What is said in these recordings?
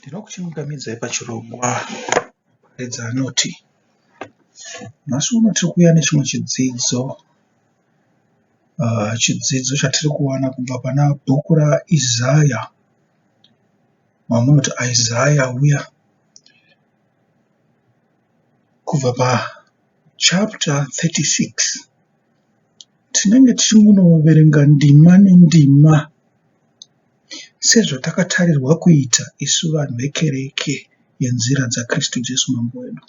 Ndinokuchingamidzai pachirongwa Paridza Anoti. Nhasi uno tiri kuuya nechimwe chidzidzo, chidzidzo chatiri kuwana kubva pana bhuku raIsaya, wamunoti Isaya uya, kubva pachapter 36. Tinenge tichingunoverenga ndima nendima sezvatakatarirwa kuita isu vanhu vekereke yenzira dzaKristu Jesu Mambo wedu.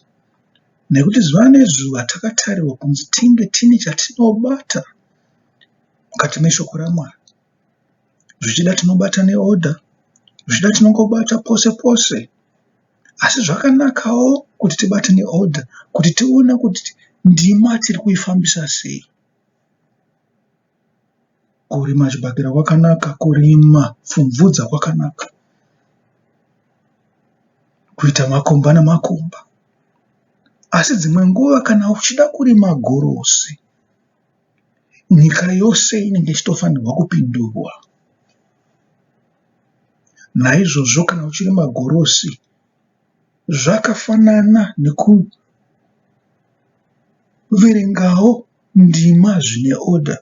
Nekuti zuva nezuva takatarirwa kunzi tinge tine chatinobata mukati meshoko raMwari. Zvichida tinobata neorder, zvichida tinongobata pose pose. Asi zvakanakawo kuti tibate neorder kuti tione kuti ndima tiri kuifambisa sei. Kurima chibhakera kwakanaka, kurima pfumvudza kwakanaka, kuita makomba nemakomba. Asi dzimwe nguva kana uchida kurima gorosi, nyika yose inenge ichitofanirwa kupindurwa. Naizvozvo kana uchirima gorosi zvakafanana nekuverengawo ndima zvine order.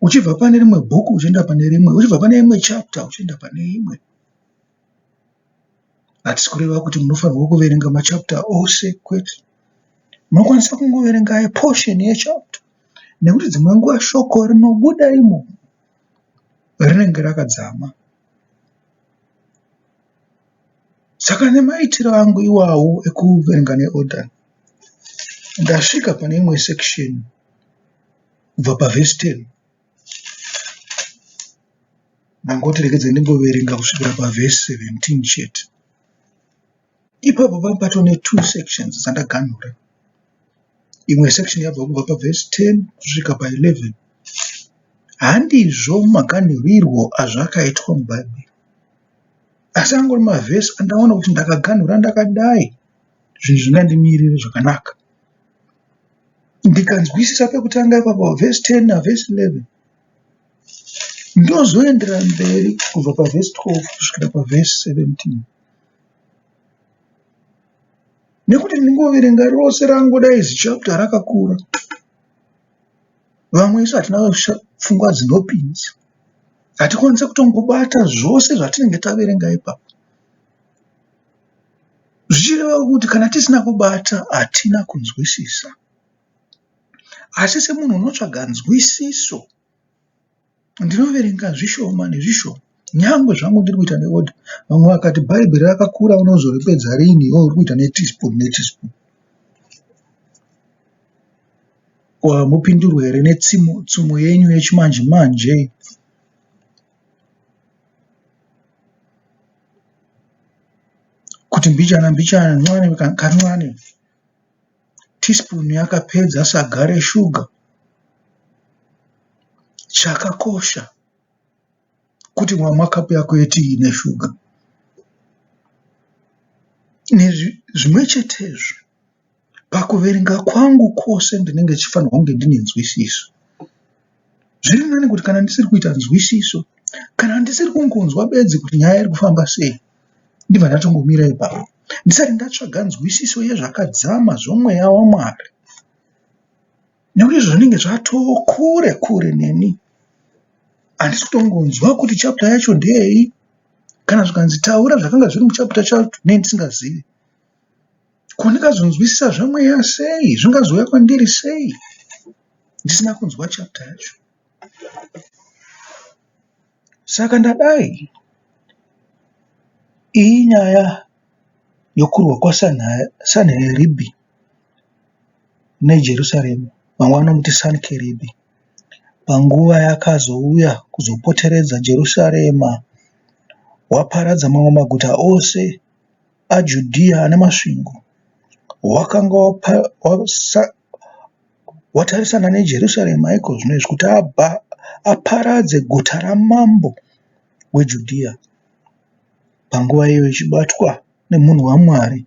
Uchibva pane rimwe bhuku uchienda pane rimwe, uchibva pane imwe chapter uchienda pane imwe. Hatisi kureva kuti munofanirwa kuverenga machapter ose kwete. Munokwanisa kungoverenga a portion yechapter nekuti dzimwe nguva shoko rinobuda imomo rinenge rakadzama. Saka nemaitiro angu iwawo ekuverenga neorder ndasvika pane imwe section kubva pavhesi 10 ndangoti regedza ndingoverenga kusvikira pavhesi 17 chete. Ipapo panga patoo netwo sections dzandaganhura. Imwe section yabva kubva pavhesi 10 kusvika pa 11. Handizvo maganhurirwo azvakaitwa muBhaibheri. Asi angori mavhesi andaona kuti ndakaganhura ndakadai zvinhu zvingandimirire zvakanaka. Ndikanzwisisa pekutanga ipapo vhesi 10 navhesi 11 ndozoenderera mberi kubva pavhesi 12 kusvikira pavhesi 17. Nekuti ndingoverenga rose rangodai zichapter rakakura. Vamwe isu hatina pfungwa dzinopinza. Hatikwanise kutongobata zvose zvatinenge taverenga ipapo. Zvichireva kuti kana tisina kubata hatina kunzwisisa. Asi semunhu unotsvaga nzwisiso, ndinoverenga zvishoma nezvishoma nyangwe zvangu ndiri kuita neorder. Vamwe vakati bhaibheri rakakura unozoripedza rini iwe uri kuita neteaspoon neteaspoon. Ko hamupindurwe here netsumo yenyu yechimanje manje? Kuti mbichana mbichana ncane kancane teaspoon yakapedza saga reshuga. Chakakosha kuti wamwa kapu yako yetii ine shuga. Zvimwe chetezvo pakuverenga kwangu kwose ndinenge ndichifanirwa kunge ndine nzwisiso. Zviri nani kuti kana ndisiri kuita nzwisiso, kana ndisiri kungonzwa bedzi kuti nyaya iri kufamba sei, ndibva ndatongomira ipapo ndisati ndatsvaga nzwisiso yezvakadzama zvomweya waMwari. Nekuti izvo zvinenge zvatoo kure kure neni. Handisi kutongonzwa kuti chapter yacho ndeyei. Kana zvikanzi taura zvakanga zviri muchapter chacho nei ndisingazivi. Ko ndingazonzwisisa zvemweya sei? Zvingazouya kwandiri sei ndisina kunzwa chapter yacho? Saka ndadai, iyi inyaya yokurwa kwaSaniheribhi neJerusarema, vamwe vanomuti Sanikeribhi, panguva yaakazouya kuzopoteredza Jerusarema waparadza mamwe maguta ose aJudhiya ane masvingo, wakanga watarisana neJerusarema ikozvino izvi kuti aparadze guta ramambo weJudhiya panguva iyo ichibatwa nemunhu waMwari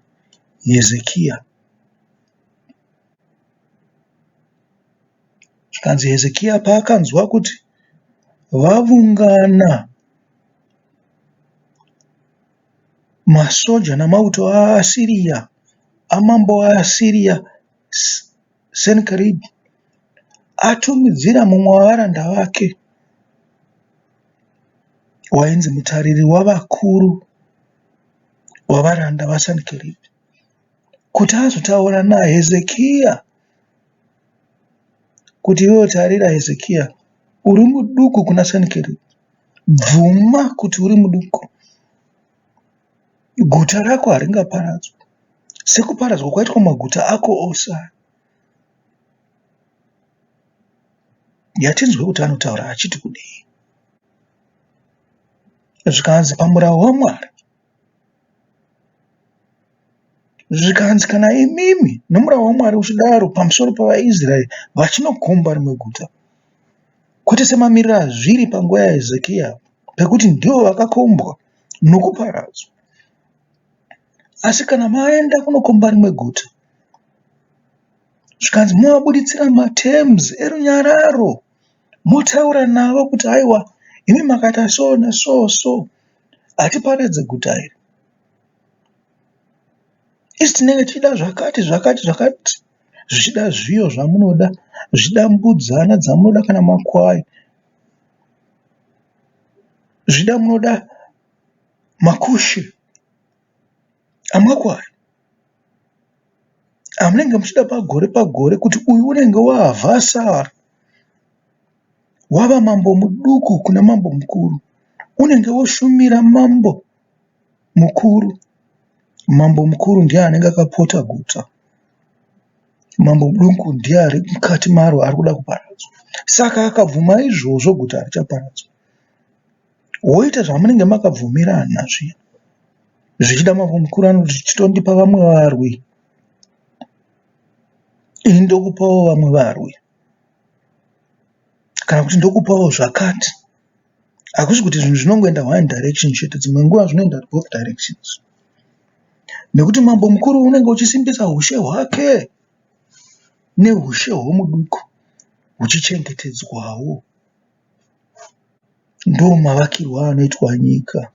Hezekiya. Zvikanzi Hezekiya paakanzwa kuti vavungana. Masoja namauto aAsiria, amambo weAsiria Senakeribhi atumidzira mumwe wavaranda vake wainzi mutariri wavakuru wavaranda vaSenakeribhi kuti azotaura naHezekiya kuti iwewe tarira Hezekiya uri muduku kuna Senakeribhi bvuma kuti uri muduku Guta rako haringaparadzwi sekuparadzwa kwaitwa maguta ako ose aya. Yatinzwe kuti anotaura achiti kudii. Zvikanzi pamurawo waMwari, zvikanzi kana imimi nomurawo waMwari uchidaro pamusoro pavaIsraeri vachinokomba rimwe guta, kwete semamiriro azviri panguva yaHezekiya pekuti ndivo vakakombwa nokuparadzwa. Asi kana maenda kunokomba rimwe guta, zvikanzi movabuditsira materms erunyararo, motaura navo kuti haiwa imi makaita so neso so, hatiparadze guta iri. Isu tinenge tichida zvakati zvakati zvakati, zvichida zviyo zvamunoda, zvichida mbudzana dzamunoda kana makwai, zvichida munoda makushe amakwai amunenge muchida pagore pagore kuti uyu unenge waavhasara wava mambo muduku kuna mambo mukuru unenge woshumira mambo mukuru. Mambo mukuru ndiye anenge akapota guta. Mambo muduku ndiye ari mukati maro ari kuda kuparadzwa. Saka akabvuma izvozvo guta harichaparadzwa. Woita zvamunenge makabvumirana zviya. Zvichida mambo mukuru anoti chitondipa vamwe varwi ini ndokupawo vamwe varwi kana kuti ndokupawo zvakati. Hakusi kuti zvinhu zvinongoenda one direction chete, dzimwe nguva zvinoenda both directions. Nekuti mambo mukuru unenge uchisimbisa hushe hwake nehushe hwomuduku huchichengetedzwawo. Ndomavakirwo anoitwa nyika.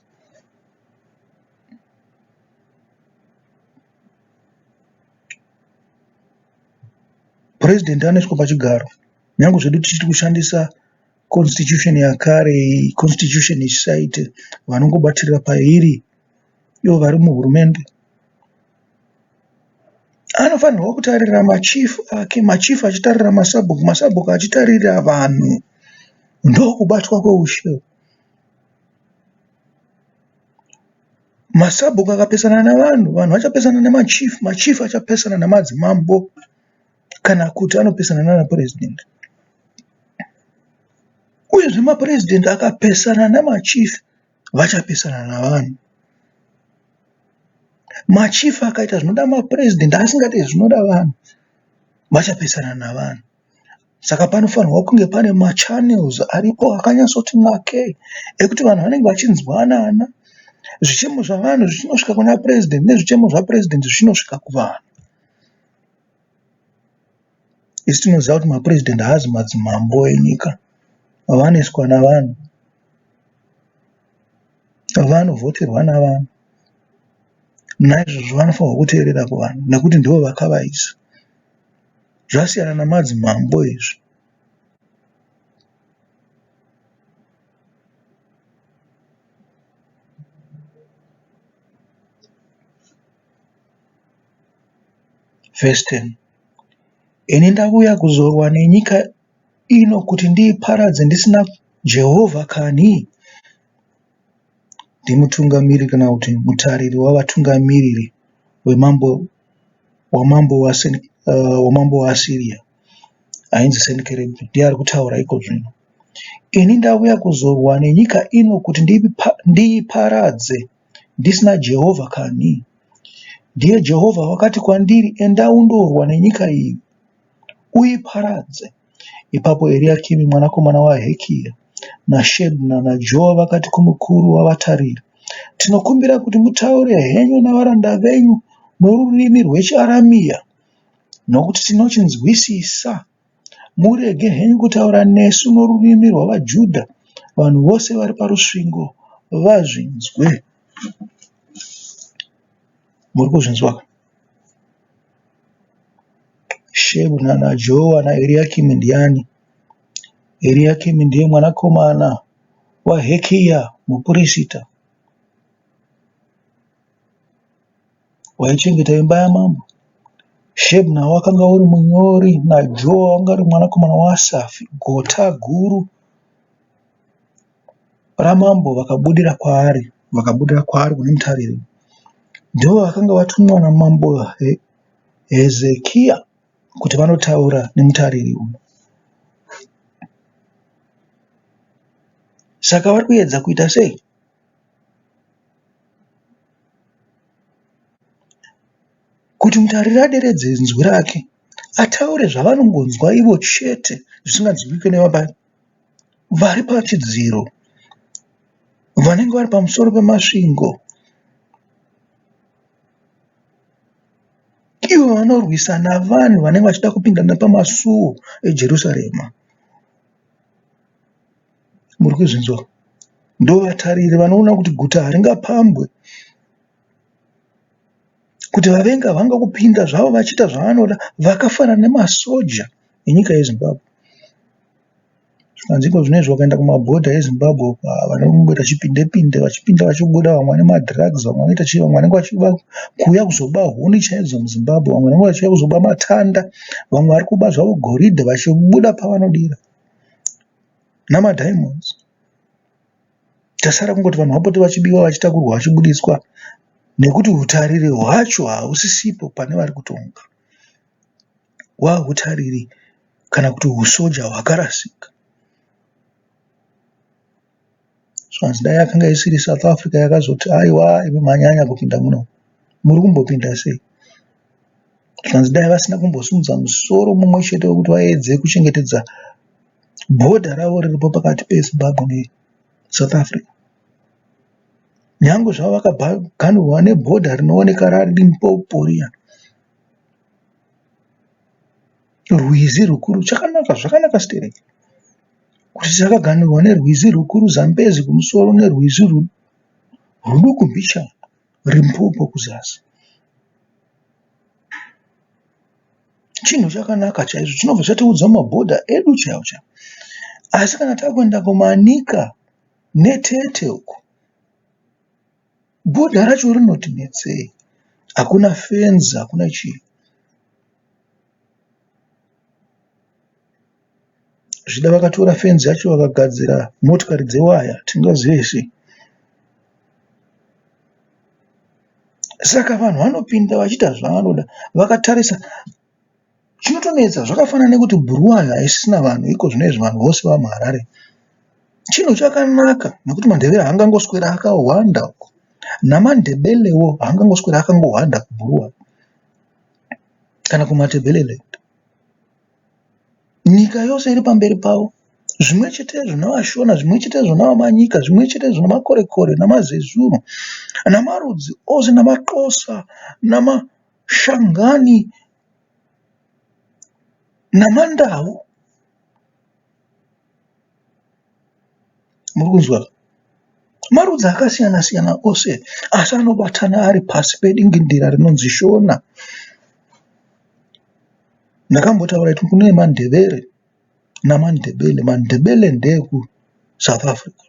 President anoiswa pachigaro nyangwe zvedu tichiri kushandisa constitution yakare iyi, constitution isisaite vanongobatirira pairi ivo vari muhurumende. Anofanirwa kutarira machief ake, machief achitarira masabhuku, masabhuku achitarira vanhu. Ndokubatwa kweushe. Masabhuku akapesana navanhu, vanhu vachapesana nemachief, machief achapesana namadzimambo kana kuti anopesana nana president. Uyezve mapresident akapesana namachief vachapesana navanhu. Machief akaita zvinoda mapresident asingade zvinoda vanhu vachapesana navanhu. Saka panofanirwa kunge pane machannels aripo akanyatsoti nakei ekuti vanhu vanenge vachinzwanana. Zvichemo zvavanhu zvichinosvika kuna president nezvichemo zvapresident zvichinosvika kuvanhu. Isu tinoziva kuti mapresident haazi madzimambo enyika. Vanoiswa navanhu. Vanovhoterwa navanhu. Naizvozvo vanofanirwa kuteerera kuvanhu nekuti ndivo vakavaisa. Zvasiyana namadzimambo izvi. Verse 10 Ini ndavuya kuzorwa nenyika ino kuti ndiiparadze ndisina Jehovha kanhi? Ndimutungamiriri kana kuti mutariri wavatungamiriri wemambo wamambo wamambo weAsiria ainzi Senakeribhi ndiye ari kutaura iko zvino. Ini ndauya kuzorwa nenyika ino kuti ndiiparadze ndisina Jehovha kanhi? Ndiye Jehovha wakati kwandiri, Enda undorwa nenyika iyi, uiparadze. Ipapo Eriakimi mwanakomana waHekia naShebna naJoa vakati kumukuru wavatariri, Tinokumbira kuti mutaure henyu navaranda venyu norurimi rwechiAramia, nokuti tinochinzwisisa. Murege henyu kutaura nesu norurimi rwavaJudha, vanhu vose vari parusvingo vazvinzwe. Muri kuzvinzwa ka? Shebna naJoa naEriakimi ndiani? Eriakimi ndiye mwanakomana waHekia mupurisita waichengeta imba yamambo. Shebna wakanga uri munyori naJoa wanga uri mwanakomana waAsafi, gota guru ramambo vakabudira kwaari, vakabudira kwaari kune mutariri. Ndivo vakanga vatumwa namambo Hezekia kuti vanotaura nemutariri uyu. Saka vari kuedza kuita sei? Kuti mutariri aderedze inzwi rake ataure zvavanongonzwa ivo chete zvisinganzwike nevabari vari pachidziro vanenge vari pamusoro pemasvingo. Ivo vanorwisana vanhu vanenge vachida kupinda nepamasuo eJerusarema. Muri kuzvinzwa? Ndovatariri vanoona kuti guta haringapambwe, kuti vavengi havangakupinda zvavo vachiita zvavanoda vakafanana nemasoja enyika yeZimbabwe. Zvikanzi iko zvino izvi vakaenda kumabhodha eZimbabwe uko haa vanongoita chipinde pinde vachipinda vachibuda vamwe vane madrugs vamwe vanoita chii vamwe vanenge vachiba kuuya kuzoba huni chaidzo muZimbabwe vamwe vanenge vachiuya kuzoba matanda vamwe vari kuba zvavo goridhe vachibuda pavanodira namadiamonds. Chasara kungoti vanhu vapote vachibiwa vachitakurwa vachibudiswa nekuti hutariri hwacho hausisipo pane vari kutonga. Hwahutariri kana kuti husoja hwakarasika. Zvikanzi dai yakanga isiri South Africa yakazoti aiwa imi manyanya kupinda muno muri kumbopinda sei? Zvikanzi dai vasina kumbosimudza musoro mumwe chete wekuti vaedze kuchengetedza bhodha ravo riripo pakati peZimbabwe neSouth Africa. Nyangwe zvavo vakaganurwa nebhodha rinooneka raLimpopo riya. Rwizi rukuru chakanaka zvakanaka stereki kuti chakaganurwa nerwizi rukuru Zambezi kumusoro nerwizi ruduku mbichana Limpopo kuzasi. Chinhu chakanaka chaizvo chinobva chatiudza mabhodha edu chaiwo chaiwo. Asi kana takuenda kuManica neTete uko bhodha racho rinoti netsei. Hakuna fenzi hakuna chii. Zvichida vakatora fenzi yacho vakagadzira motikari dzewaya tingazive sei. Saka vanhu vanopinda vachiita zvavanoda vakatarisa. Chinotonetsa zvakafanana nekuti Bhuruwayo haisisina vanhu ikozvino izvi vanhu vose vava muHarare. Chinhu chakanaka nekuti maNdebele haangangoswera akahwanda uko. NamaNdebelewo haangangoswera akangohwanda kuBhuruwayo kana kuMatabeleland. Nyika yose iri pamberi pavo. Zvimwe chetezvo navaShona, zvimwe chetezvo navaManyika, zvimwe chetezvo namaKorekore namaZezuru namarudzi ose namaXhosa namaShangani namaNdau. Muri kunzwa? Marudzi akasiyana siyana ose asi anobatana ari pasi pedingindira rinonzi Shona. Ndakambotaura kuti kune maNdebele namaNdebele. MaNdebele ndeekuSouth Africa.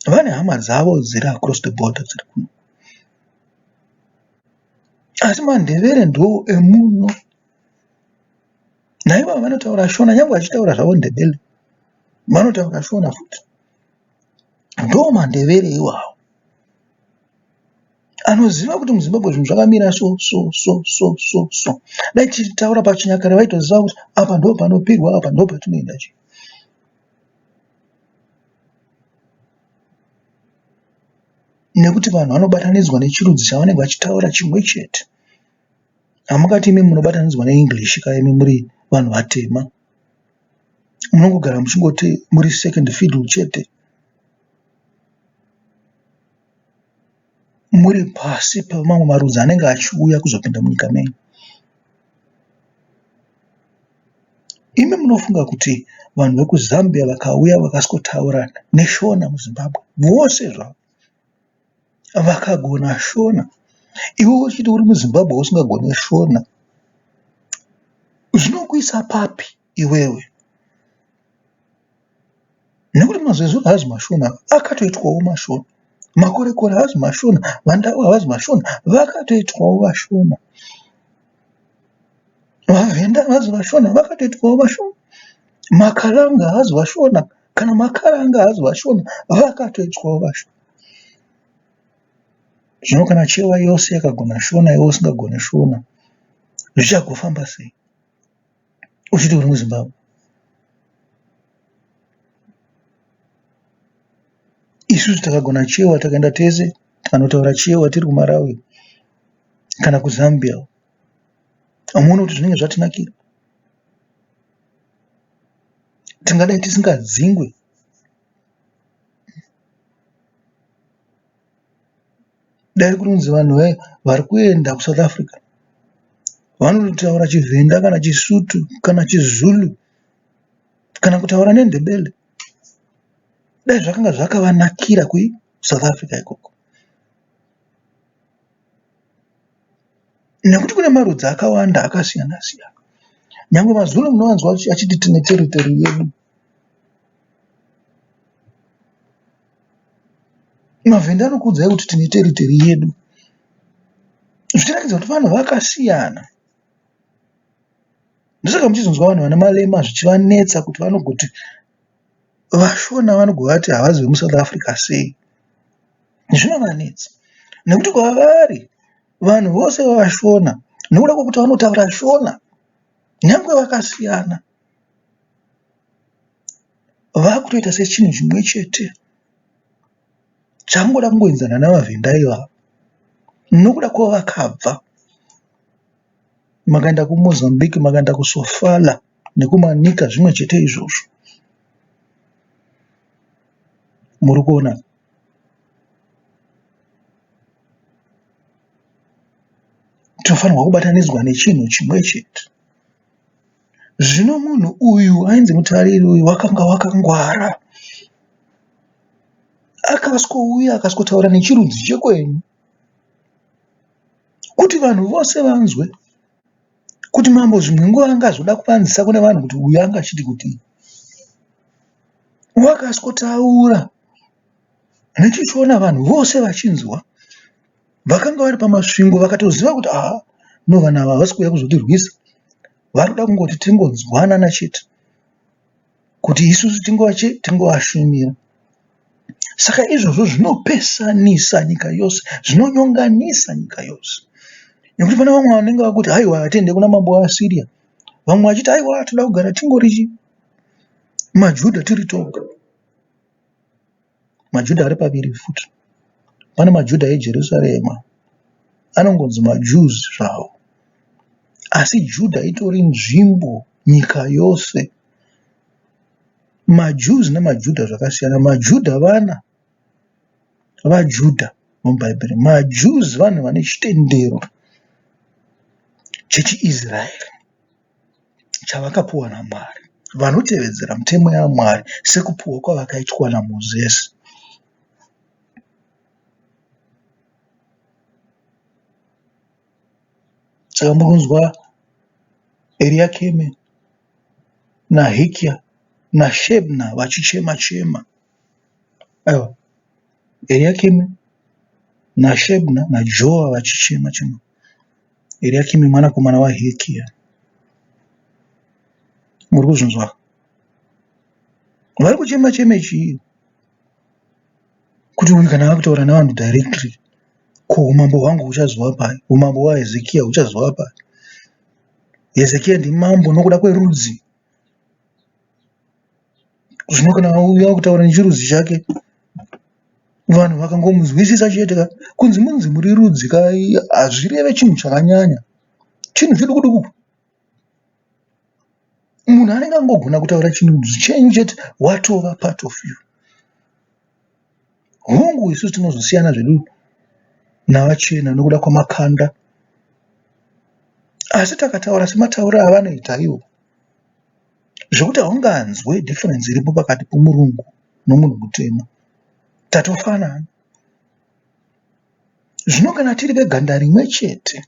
Vane hama dzavo dziri across the border dziri kuno. Asi maNdebele ndoo emuno. Naivo vanotaura Shona nyangwe vachitaura zvavo Ndebele vanotaura Shona futi. Ndoo maNdebele iwawo. Anoziva kuti muZimbabwe zvinhu zvakamira so so so so so so. Dai tichitaura pachinyakare vaitoziva kuti apa ndoo panopirwa apa ndoo patinoenda chii. Nekuti vanhu vanobatanidzwa nechirudzi chavanenge vachitaura chimwe chete. Hamungati imi munobatanidzwa neEnglish ka imi muri vanhu vatema. Munongogara muchingoti muri second fiddle chete. Muri pasi pemamwe marudzi anenge achiuya kuzopinda munyika menyu. Imi munofunga kuti vanhu vekuZambia vakauya vakasikotaura neShona muZimbabwe vose zvavo vakagona Shona. Iwe uchiti uri muZimbabwe usingagone Shona, zvinokuisa papi iwewe? Nekuti maZezuru haazi maShona, akatoitwawo maShona. Makorekore haazi maShona, vaNdau havazi maShona, vakatoitwawo vaShona. VaVhenda havazi vaShona, vakatoitwawo vaShona. Makalanga havazi vaShona, kana Makaranga havazi vaShona, vakatoitwawo vaShona. Zvino kana Chewa yose yakagona Shona iwe usingagone Shona, zvichagofamba sei? Uchiti uri muZimbabwe. Isusu takagona Chewa takaenda tese tikanotaura Chewa tiri kuMarawi kana kuZambia. Hamuoni kuti zvinenge zvatinakira? Tingadai tisingadzingwe. Dai kurinzi vanhu vari kuenda kuSouth Africa vanototaura chiVhenda kana chiSuthu kana chiZulu kana kutaura neNdebele. Dai zvakanga zvakavanakira kuSouth Africa ikoko. Nekuti kune marudzi akawanda akasiyana siyana. Nyangwe maZulu munoanzwa achiti tine teritori yedu. MaVhenda anokuudzai kuti tine teritori yedu. Zvichiratidza kuti vanhu vakasiyana. Ndosaka muchizonzwa vanhu vane malema zvichivanetsa kuti vanogoti VaShona vanogovati havazi vemuSouth Africa sei. Zvinovanetsa nekuti kwavari vanhu vose vaShona nekuda kwekuti vanotaura Shona nyangwe vakasiyana vakutoita sechinhu chimwe chete changoda kungoenzana navaVhenda ivava nokuda kwavakabva. Makaenda kuMozambique, makaenda kuSofala nekuManica zvimwe chete izvozvo. Muri kuona? Tinofanirwa kubatanidzwa nechinhu chimwe chete. Zvino munhu uyu ainzi mutariri uyu wakanga wakangwara. Akaswouya akaswotaura nechirudzi chekwenyu kuti vanhu vose vanzwe kuti mambo zvimwe nguva angazoda kuvanzisa kune vanhu kuti uyu anga achiti kudii. Wakaswotaura nechiShona vanhu vose vachinzwa. Vakanga vari paMasvingo vakatoziva kuti haa no vanhu ava havasi kuuya kuzotirwisa vari kuda kungoti tingonzwanana chete kuti isusu tingova chii tingovashumira. Saka izvozvo zvinopesanisa nyika yose zvinonyonganisa nyika yose nekuti pane vamwe vanenge vakuti haiwa hatiende kuna mambo weAsiria vamwe vachiti haiwa toda kugara tingori chii maJudha tiri toga. MaJudha ari paviri futi. Pane maJudha eJerusarema anongonzi maJews zvawo. Asi Judha itori nzvimbo nyika yose. MaJews nemaJudha zvakasiyana. MaJudha vana vaJudha muBhaibheri. MaJews vanhu vane chitendero chechiIsraeri. chavakapuwa naMwari. Vanotevedzera mitemo yaMwari sekupuwa kwavakaitwa naMosesi. Saka muri kunzwa Eriakimi naHikia naShebna vachichema chema. Aiwa, Eriakimi naShebna naJoa vachichema chema. Eriakimi mwanakomana waHirikiya. Muri kuzvinzwa? Vari kuchema cheme chii? Kuti uyu kana akutaura nevanhu directly, ko umambo hwangu huchazova pai? Umambo hwaHezekiya huchazova pai? Hezekiya ndimambo nokuda kwerudzi. Zvino kana auya kutaura nechirudzi chake, vanhu vakangomunzwisisa chete ka, kunzi munzi muri rudzi ka hazvireve chinhu chakanyanya, chinhu chiduku duku. Munhu anenge angogona kutaura chirudzi chenyu chete watova part of you. Hongu isusu tinozosiyana zvedu navachena nokuda kwamakanda asi takataura sematauriro avanoita ivo zvekuti haunganzwe difference iripo pakati pomurungu nomunhu mutema. Tatofanana. Zvino kana tiri veganda rimwe chete,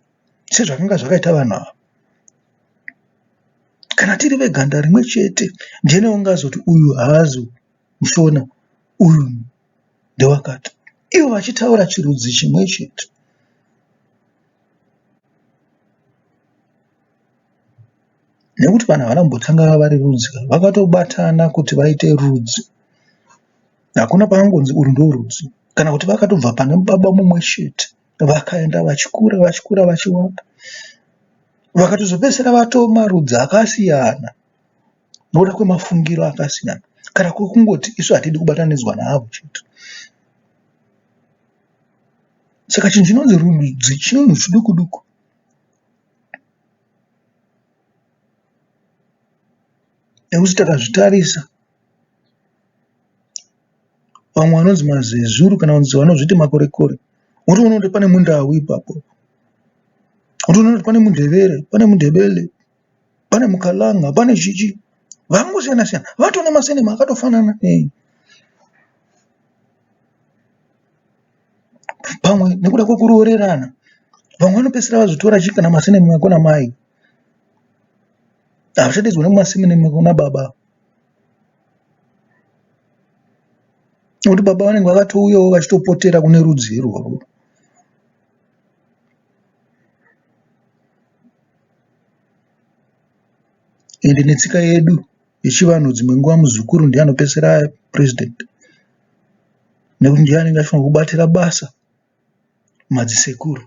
sezvakanga zvakaita vanhu ava, kana tiri veganda rimwe chete, ndiani ungazoti uyu haazi muShona, uyu ndewakati, ivo vachitaura chirudzi chimwe chete? Nekuti vanhu havana kumbotanga vari rudzi, vakatobatana kuti vaite rudzi. Hakuna paangonzi urwu ndorudzi kana kuti vakatobva pane baba mumwe chete vakaenda vachikura vachikura vachiwanda vakatozopedzisira vatomarudzi akasiyana nokuda kwemafungiro akasiyana kana kwekungoti isu hatidi kubatanidzwa naavo chete. Saka chinhu chinonzi rudzi chinhu chiduku duku. Nekuti takazvitarisa vamwe vanonzi mazezuru kana kunzi vanozviti makorekore wotoona kuti pane mundau ipapo wotoona kuti pane mundevere pane mundebele pane mukalanga pane chichi vangosiyana siyana vatone masenema akatofanana nei pamwe nekuda kwekuroorerana vamwe vanopedzisira vazotora chii kana masenema ekuna mai havachadedzwa nemasenema ekuna baba nekuti baba vanenge vakatouyawo vachitopotera kune rudzi irworwo. Ende netsika yedu yechivanhu dzimwe nguva muzukuru ndiye anopedzisira aapresident nekuti ndiye anenge achifanirwa kubatira basa madzisekuru.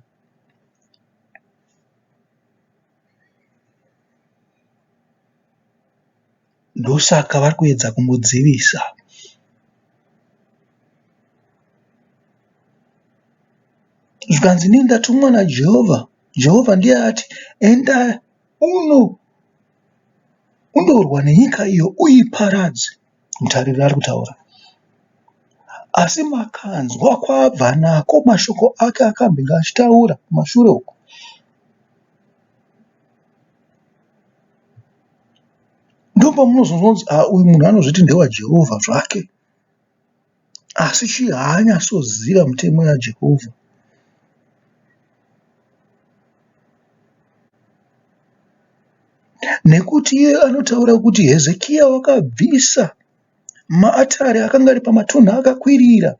Ndosaka vari kuedza kumudzivisa. Zvikanzi inini ndatumwa naJehovha. Jehovha ndiye ati, enda uno undorwa nenyika iyo uiparadze. Mutariri ari kutaura. Asi makanzwa kwaabva nako mashoko ake akambenge achitaura kumashure uko. Ndopamunozonzwa kunzi ah, uyu munhu anozviti ndewaJehovha zvake asi chii haanyatsoziva mitemo yaJehovha. Nekuti iye anotaura kuti Hezekiya wakabvisa maatari akanga ari pamatunhu akakwirira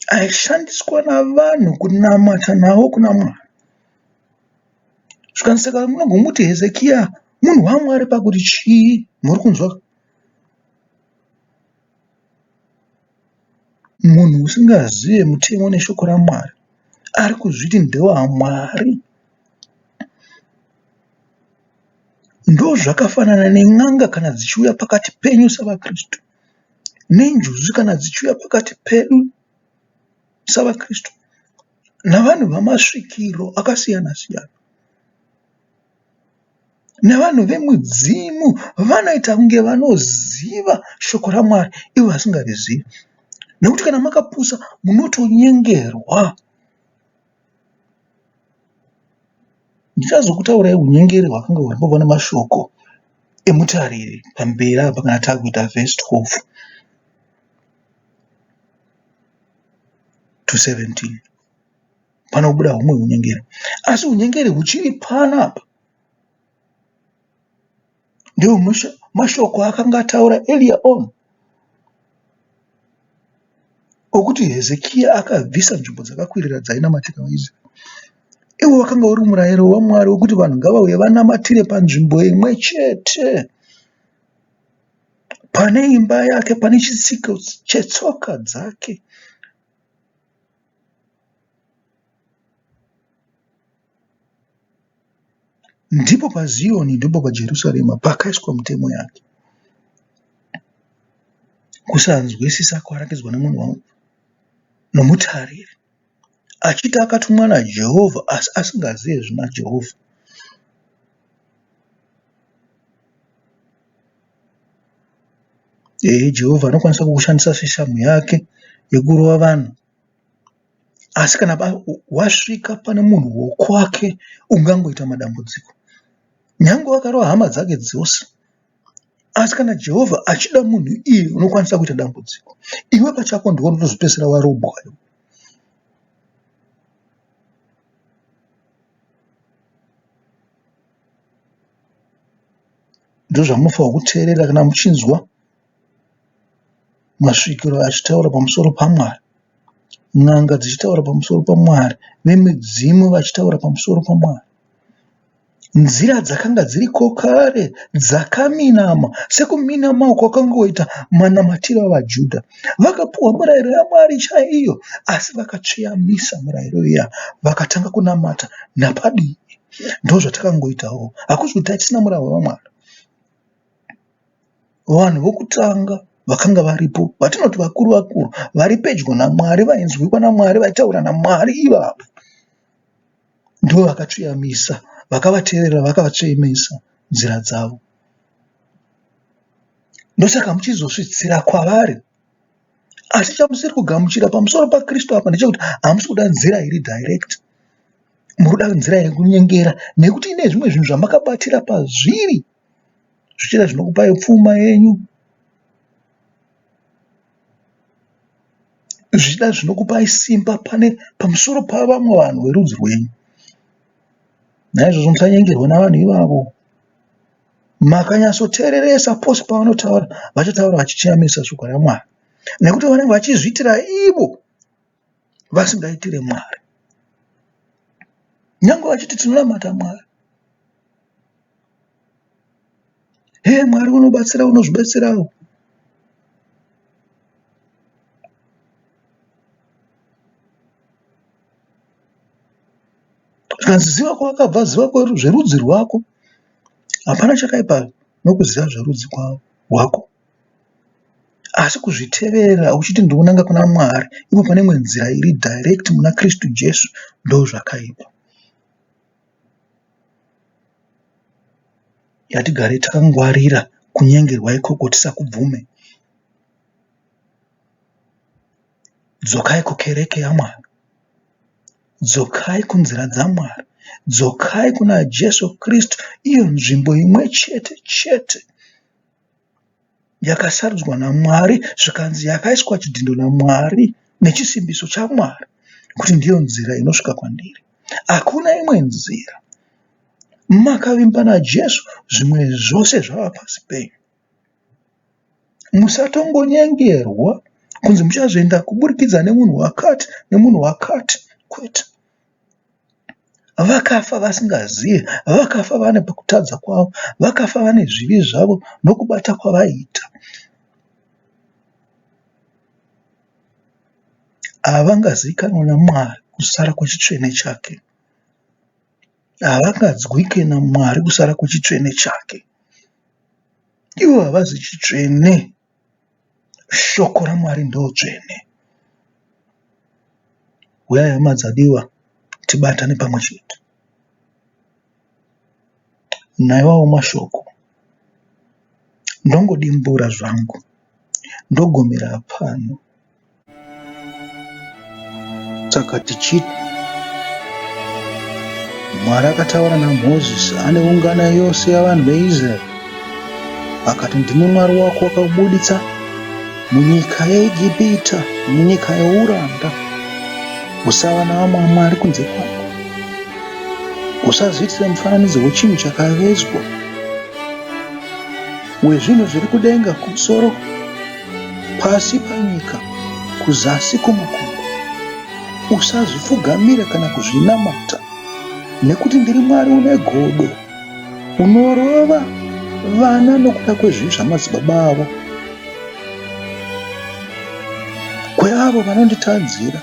aishandiswa navanhu kunamata nawo kuna Mwari. Zvikanzi saka munogomuti Hezekiya munhu waMwari pakuti chii? Muri kunzwa? Munhu usingazive mutemo neshoko raMwari ari kuzviti ndewaMwari. Ndozvakafanana nen'anga kana dzichiuya pakati penyu savaKristu, nenjuzu kana dzichiuya pakati pedu savaKristu. Navanhu vamasvikiro akasiyana siyana navanhu vemudzimu vanoita kunge vanoziva shoko raMwari ivo vasingarizivi. Nekuti kana makapusa munotonyengerwa. Ndichazokutaurai hunyengeri hwakanga huripo pane mashoko emutariri pamberi apa kana takuita vhesi 12 to 17 panobuda humwe hunyengeri asi hunyengeri huchiri panapa ndiwo mashoko akanga ataura earlier on okuti Hezekiya akabvisa nzvimbo dzakakwirira dzainamatira vaIsraeri. Iwo wakanga uri murayiro waMwari wekuti vanhu ngavauye vanamatire panzvimbo imwe chete. Pane imba yake pane chitsiko chetsoka dzake. Ndipo paZiyoni ndipo paJerusarema pakaiswa mitemo yake. Kusanzwisisa kwaratidzwa nemunhu wangu nomutariri achiti akatumwa naJehovha asi asingazive zvina Jehovha. Ehe Jehovha anokwanisa kukushandisa seshamhu yake yekurova vanhu. Asi kana wasvika pane munhu wokwake ungangoita madambudziko. Nyange wakarova hama dzake dzose asi kana Jehovha achida munhu iye unokwanisa kuita dambudziko. Iwe pachako ndiwe unotozopedzisira warobwa. Ndozvamunofanirwa kuteerera kana muchinzwa masvikiro achitaura pamusoro paMwari, n'anga dzichitaura pamusoro paMwari, vemidzimu vachitaura pamusoro paMwari. Nzira dzakanga dziriko kare dzakaminama sekuminama kwakangoita manamatiro avaJudha. Vakapuhwa murayiro yaMwari chaiyo asi vakatsveyamisa murayiro iya vakatanga kunamata napadivi. Ndozvatakangoitawo. Hakusi kuti tatisina murayiro waMwari. Vanhu vokutanga vakanga varipo vatinoti vakuru vakuru vari pedyo naMwari vainzwikwa naMwari vaitaura naMwari ivavo. Ndivo vakatsveyamisa, vakavateerera vakavatsveyamisa nzira dzavo. Ndosaka muchizosvitsira kwavari. Asi chamusiri kugamuchira pamusoro paKristu apa ndechekuti hamusi kuda nzira iri direct. Muri kuda nzira yekunyengera nekuti ine zvimwe zvinhu zvamakabatira pazviri zvichida zvinokupai pfuma yenyu, zvichida zvinokupai simba pane pamusoro pavamwe vanhu verudzi rwenyu. Naizvozvo musanyengerwa navanhu ivavo. Makanyatsoteereresa pose pavanotaura, vachataura vachichinamisa shoko raMwari nekuti vanenge vachizviitira ivo vasingaitire Mwari. Nyange vachiti tinonamata Mwari, Hee Mwari unobatsira unozvibetserawo. Zvikanzi ziva kwawakabva ziva zverudzi rwako. Hapana chakaipa nokuziva zverudzi rwako. Asi kuzvitevera uchiti ndinonanga kuna Mwari ipo pane imwe nzira iri direct muna Kristu Jesu ndozvakaipa. Ngatigare takangwarira kunyengerwa ikoko tisakubvume. Dzokai kukereke yaMwari. Dzokai kunzira dzaMwari. Dzokai kuna Jesu Kristu iyo nzvimbo imwe chete chete yakasarudzwa naMwari zvikanzi yakaiswa chidhindo naMwari nechisimbiso chaMwari kuti ndiyo nzira inosvika kwandiri. Hakuna imwe nzira. Makavimba naJesu zvimwe zvose zvava pasi penyu. Musatongonyengerwa kunzi muchazoenda kuburikidza nemunhu wakati nemunhu wakati kwete. Vakafa vasingazive, vakafa vane kutadza kwavo, vakafa vane zvivi zvavo nokubata kwavaiita. Havangazivikanwe naMwari kusara kwechitsvene chake. Havanganzwike naMwari kusara kwechitsvene chake. Ivo havazi chitsvene. Shoko raMwari ndodzvene. Huyai hama dzadiwa tibatane pamwe chete. Naiwawo mashoko ndongodimbura zvangu ndogumira pano. Saka tichiti Mwari akataura naMozisi ane ungano yose yavanhu veIsraeri akati, Ndini Mwari wako wakakubuditsa munyika yeIgipita, munyika youranda. Usava navamwe vamwari kunze kwangu. Usazviitire mufananidzo wechinhu chakavezwa, wezvinhu zviri kudenga kumusoro pasi panyika, kuzasi kwomakungwa. Usazvipfugamira kana kuzvinamata, nekuti ndiri Mwari une godo, unorova vana nokuda kwezvivi zvamadzibaba avo, kweavo vanonditadzira.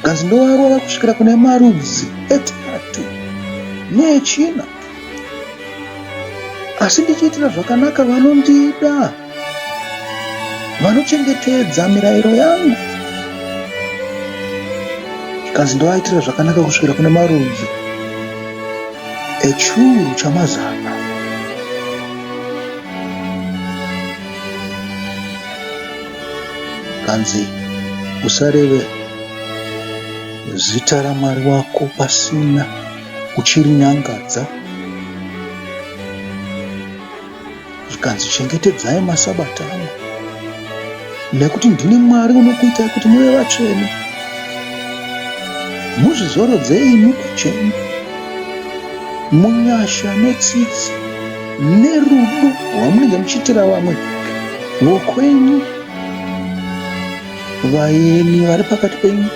Zvikanzi ndovarova kusvikira kune marudzi etatu neechina, asi ndichiitira zvakanaka vanondida. Vanochengetedza mirayiro yangu. Zvikanzi ndovaitira zvakanaka kusvikira kune marudzi echiuru chamazana. Zvikanzi usareve zita raMwari wako pasina uchirinyangadza. Zvikanzi, Chengetedzai maSabata angu, nekuti ndini Mwari unokuitai kuti muve vatsvene. Muzvizorodze imi pachenyu munyasha netsitsi. nerudo rwamunenge muchiitira vamwe vokwenyu, vaeni vari pakati penyu,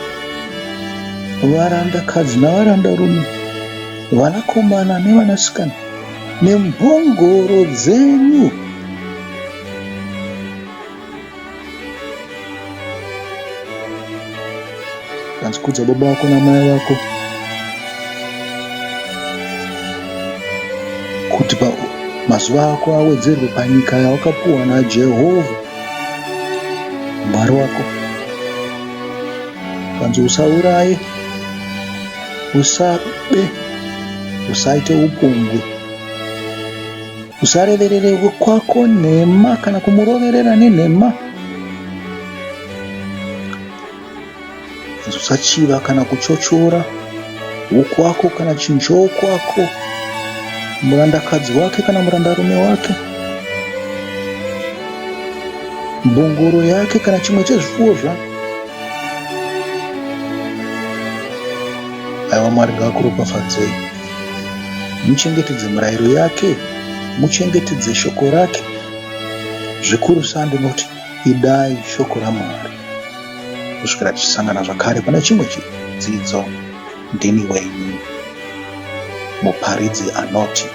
varandakadzi navarandarume, vanakomana nevanasikana, nembongoro dzenyu. Kanzi kudza baba vako namai vako kuti mazuva ako awedzerwe panyika yawakapuwa naJehovha Mwari wako. Kanzi usauraye, usabe, usaite upombwe. Usareverere wekwako nhema kana kumuroverera nenhema. Usachiva kana kuchochora wokwako kana chinhu chowokwako, murandakadzi wake kana murandarume wake, mbongoro yake kana chimwe chezvipfuwo zvake. Aiwa Mwari ngaakuropafadzei. Muchengetedze mirayiro yake, muchengetedze shoko rake. Zvikurusa ndinoti idai shoko raMwari. Kusvikira tichisangana zvakare pane chimwe chidzidzo, ndini wenyu muparidzi anoti.